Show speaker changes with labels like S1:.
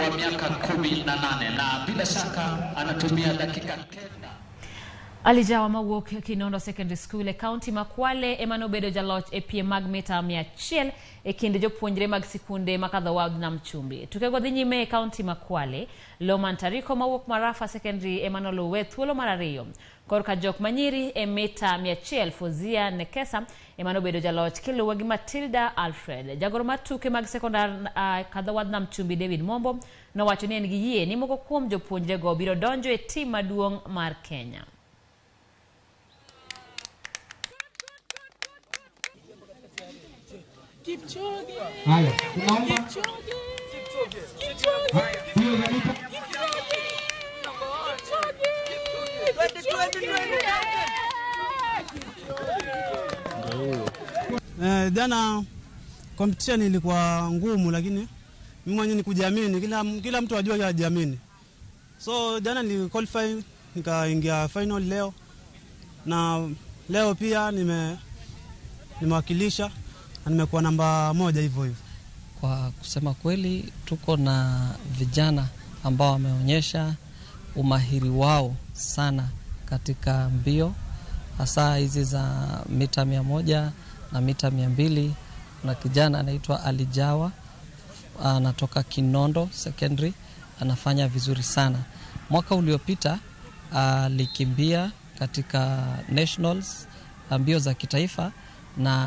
S1: wa miaka 18 na bila shaka anatumia dakika 9.
S2: Alijawa mawuok Kinondo Secondary School e kaunti ma Kwale ema nobedo jaloch e piem mag mita 100 e kind jopuonjre mag sikunde makadho Wadh Nam Chumbi. Tukego dhi nyime e kaunti ma Kwale. Loman Tariko mawuok Marafa Secondary ema noluwe thuolo mar 2. Korka jok manyiri e mita 100 Fozia Nekesa ema nobedo jaloch kiluwe gi Matilda Alfred. Jagoro mar tuke mag sekondar kadho Wadh Nam Chumbi David Mombo nowacho ni en gi yie ni moko kuom jopuonjrego biro donjo e tim maduong' mar Kenya.
S3: Haya, tunaomba
S4: Jana competition ilikuwa ngumu, lakini mimi mwenyewe ni kujiamini, kila mtu ajue ajiamini. So jana ni qualify nikaingia final leo, na leo pia nimewakilisha na nimekuwa namba 1 hivyo hivyo.
S5: Kwa kusema kweli tuko na vijana ambao wameonyesha umahiri wao sana katika mbio, hasa hizi za mita 100 na mita 200. Na kijana anaitwa Alijawa, anatoka Kinondo Secondary, anafanya vizuri sana. Mwaka uliopita alikimbia katika nationals, mbio za kitaifa, na